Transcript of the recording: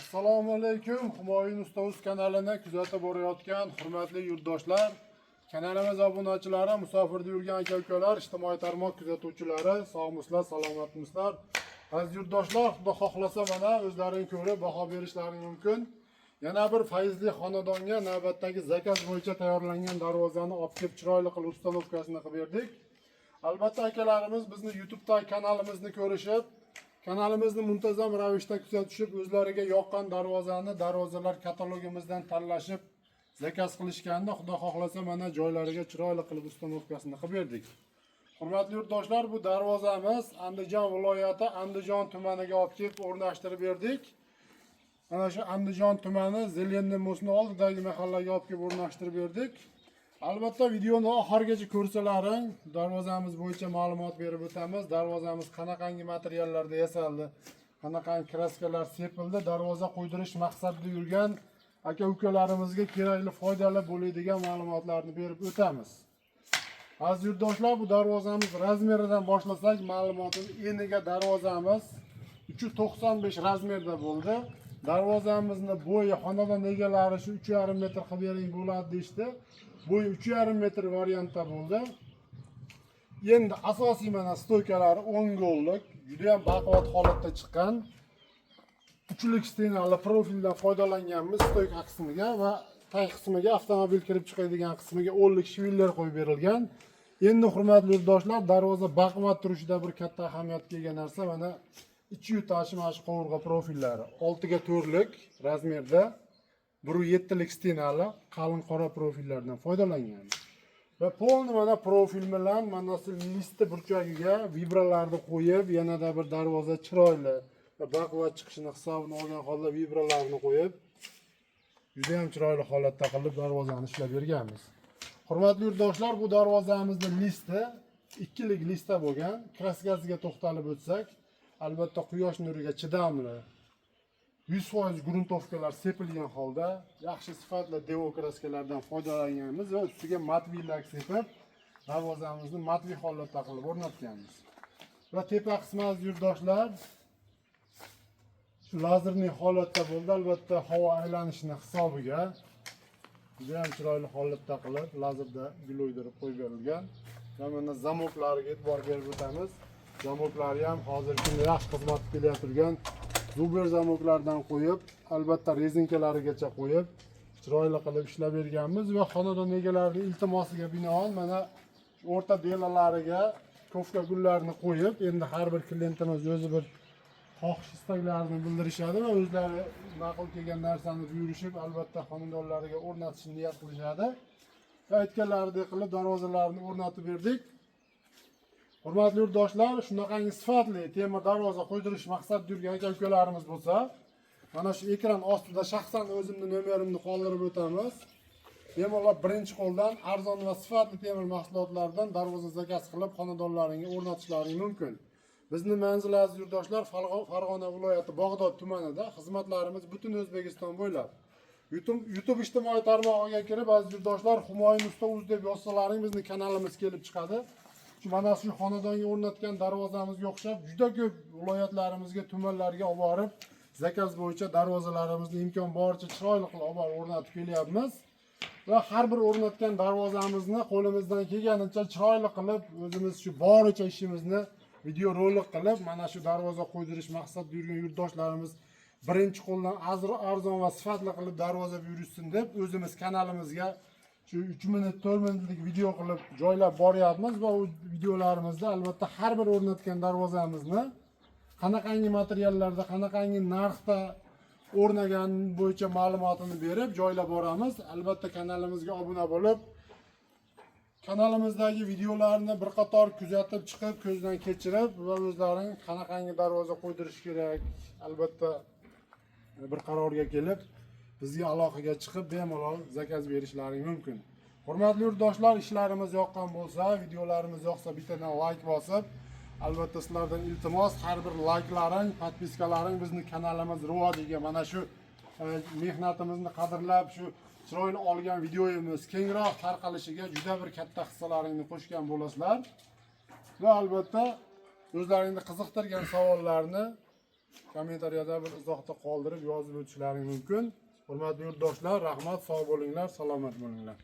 Assalomu alaykum, Humoyun usta uz kanalini kuzatib borayotgan hurmatli yurtdoshlar, kanalimiz obunachilari, musofirda yurgan aka ukalar, ijtimoiy tarmoq kuzatuvchilari, sog'misizlar, salomatmisizlar? Aziz yurtdoshlar, Xudo xohlasa, mana o'zlaring ko'rib baho berishlaring mumkin. Yana bir fayzli xonadonga navbatdagi заказ bo'yicha tayyorlangan darvozani olib kelib, chiroyli qilib установка sini qilib berdik. Albatta, akalarimiz bizni YouTube'dagi kanalimizni ko'rishib, kanalimizni muntazam ravishda kuzatishib, o'zlariga yoqqan darvozani darvozalar katalogimizdan tanlashib заказ qilishganda, Xudo xohlasa, mana joylariga chiroyli qilib установка sini qilib berdik. Hurmatli yurtdoshlar, bu darvozamiz Andijon viloyati, Andijon tumaniga olib kelib o'rnashtirib berdik. Mana shu Andijon tumani, Зелёный мост ni oldidagi mahallaga olib kelib o'rnashtirib berdik. Albatta, videoni oxirigacha ko'rsalaring, darvozamiz bo'yicha ma'lumot berib o'tamiz. Darvozamiz qanaqangi materiallarda yasaldi, qanaqangi краска lar sepildi, darvoza qo'ydirish maqsadida yurgan aka ukalarimizga kerakli, foydali bo'ladigan ma'lumotlarni berib o'tamiz. Aziz yurtdoshlar, bu darvozamiz размер idan boshlasak, ma'lumotini, eniga darvozamiz 3,95 размер da bo'ldi. Darvozamizni bo'yi, xonadon egalari shu 3,5 metr qilib bering bo'ladi deyishdi. Bo'yi 3,5 metr variantda bo'ldi. Endi asosiy mana стойка lari 10 gollik, juda ham baquvvat holatda chiqqan. Uchlik стена li profildan foydalanganmiz стойка qismiga va tag qismiga, avtomobil kirib chiqadigan qismiga 10lik швеллер qo'yib berilgan. Endi, hurmatli yurtdoshlar, darvoza baquvvat turishida bir katta ahamiyatga ega narsa mana ichi tashi, mana shu qovurg'a profillari. 6 ga 4lik размер da 1,7lik стена li qalin qora profillardan foydalangan. Va полный mana profil bilan mana shu listi burchagiga vibralarni qo'yib, yanada bir darvoza chiroyli va baquvvat chiqishini hisobini olgan holda vibralarni qo'yib, juda ham chiroyli holatda qilib darvozani ishlab berganmiz. Hurmatli yurtdoshlar, bu darvozamizni listi ikkilik lista bo'lgan. Краска siga to'xtalib o'tsak, albatta, quyosh nuriga chidamli, 100% грунтовка lar sepilgan holda yaxshi sifatli devo краска lardan foydalanganmiz va ustiga матовый lak sepib, darvozamizni матовый holatda qilib o'rnatganmiz. Va tepa qismi, aziz yurtdoshlar, shu лазерный holatda bo'ldi. Albatta, havo aylanishini hisobiga juda ham chiroyli holatda qilib lazerda gul o'ydirib qo'yib berilgan. Va mana замок lariga e'tibor berib o'tamiz. Замок lari ham hozirgi kunda yaxshi xizmat qilib kelayotgan Zuber замок lardan qo'yib, albatta, резинка larigacha qo'yib, chiroyli qilib ishlab berganmiz. Va xonadon egalarining iltimosiga binoan mana shu o'rta дела lariga ковка gullarni qo'yib, endi har bir klientimiz o'zi bir xohish istaklarini bildirishadi va o'zlari ma'qul kelgan narsani buyurishib, albatta, xonadonlariga o'rnatishni niyat qilishadi. Va aytganlaridek qilib darvozalarni o'rnatib berdik. Hurmatli yurtdoshlar, shunaqangi sifatli temir darvoza qo'ydirish maqsadida yurgan aka ukalarimiz bo'lsa, mana shu ekran ostida shaxsan o'zimni nomerimni qoldirib o'tamiz. Bemalol birinchi qo'ldan arzon va sifatli temir mahsulotlardan darvoza заказ qilib, xonadonlaringga o'rnatishlaring mumkin. Bizni manzil, aziz yurtdoshlar, Farg'ona viloyati, Bag'dod tumanida. Xizmatlarimiz butun O'zbekiston bo'ylab. YouTube ijtimoiy tarmog'iga kirib, aziz yurtdoshlar, Humoyun usta uz deb yozsalaring, bizni kanalimiz kelib chiqadi. Shu mana shu xonadonga o'rnatgan darvozamizga o'xshab juda ko'p viloyatlarimizga, tumanlarga olib borib, заказ bo'yicha darvozalarimizni imkon boricha chiroyli qilib olib borib o'rnatib kelyapmiz. Va har bir o'rnatgan darvozamizni qo'limizdan kelganicha chiroyli qilib, o'zimiz shu boricha ishimizni video rolik qilib, mana shu darvoza qo'ydirish maqsadida yurgan yurtdoshlarimiz birinchi qo'ldan arzon va sifatli qilib darvoza buyurishsin deb, o'zimiz kanalimizga shu 3 minut, 4 minutlik video qilib joylab boryapmiz. Va u videolarimizda, albatta, har bir o'rnatgan darvozamizni qanaqangi materiallarda, qanaqangi narxda o'rnagan bo'yicha ma'lumotini berib joylab boramiz. Albatta, kanalimizga obuna bo'lib, kanalimizdagi videolarni bir qator kuzatib chiqib, ko'zdan kechirib va o'zlaring qanaqangi darvoza qo'ydirish kerak, albatta, bir qarorga kelib, bizga aloqaga chiqib, bemalol заказ berishlaring mumkin. Hurmatli yurtdoshlar, ishlarimiz yoqqan bo'lsa, videolarimiz yoqsa, bittadan layk bosib, albatta, sizlardan iltimos, har bir layklaring, подписка laring bizni kanalimiz rivojiga, mana shu mehnatimizni qadrlab, shu chiroyli olgan videomiz kengroq tarqalishiga juda bir katta hissalaringni qo'shgan bo'lasizlar. Va albatta, o'zlaringni qiziqtirgan savollarni Kommentariyada bir izohda qoldirib yozib o'tishlaring mumkin. Hurmatli yurtdoshlar, rahmat, sog' bo'linglar, salomat bo'linglar.